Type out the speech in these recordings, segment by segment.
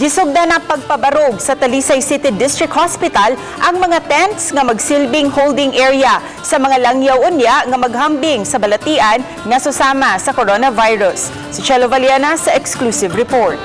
Gisugda na pagpabarog sa Talisay City District Hospital ang mga tents nga magsilbing holding area sa mga langyaw unya nga maghambing sa balatian nga susama sa coronavirus. Si Chelo Valiana sa exclusive report.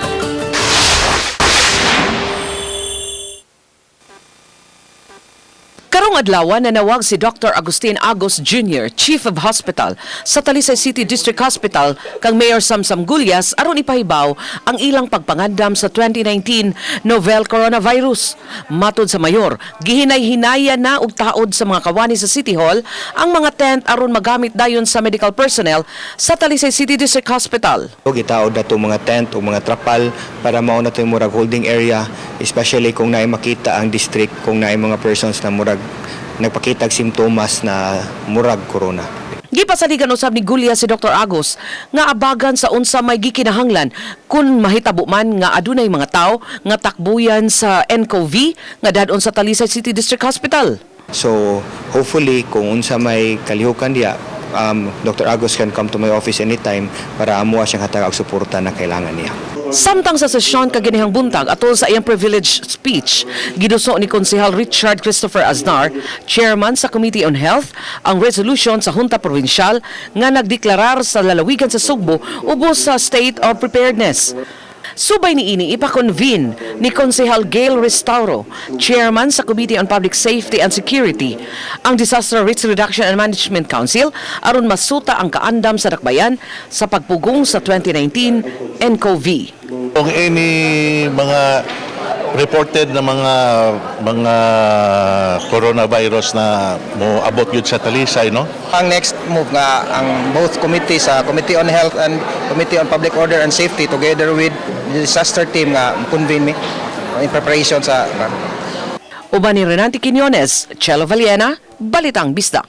Karong adlaw, nanawag si Dr. Agustin Agos Jr., Chief of Hospital sa Talisay City District Hospital kang Mayor Samsam Gullas aron ipahibaw ang ilang pagpangandam sa 2019 novel coronavirus. Matod sa mayor, gihinay-hinaya na og taod sa mga kawani sa City Hall ang mga tent aron magamit dayon sa medical personnel sa Talisay City District Hospital. Gitaod na itong mga tent o mga trapal para mao na ito yung murag holding area, especially kung naay makita ang district, kung naay mga persons na murag nagpakitag simptomas na murag corona. Gipasaligan usab ni Gulia si Dr. Agos nga abagan sa unsa may gikinahanglan kung mahitabo man nga adunay mga tawo nga takbuyan sa NCOV nga dadon sa Talisay City District Hospital. So hopefully kung unsa may kalihukan diya, Dr. Agos can come to my office anytime para amuha siyang hatag og suporta na kailangan niya. Samtang sa sesyon kaganihang buntag atol sa iyang privilege speech, giduso ni Konsehal Richard Christopher Aznar, chairman sa Committee on Health, ang resolution sa Junta Provincial nga nagdeklarar sa lalawigan sa Sugbo ubos sa state of preparedness. Subay niini, ipa-convene ni Konsehal Gail Restauro, chairman sa Committee on Public Safety and Security, ang Disaster Risk Reduction and Management Council aron masuta ang kaandam sa dakbayan sa pagpugong sa 2019 NCOV. Kung any mga reported na mga coronavirus na mo abot yun sa Talisay, no? Ang next move nga ang both committee sa Committee on Health and Committee on Public Order and Safety together with the disaster team nga convene mi in preparation sa Uban ni Renante Quiñones, Chelo Valiena, Balitang Bisdak.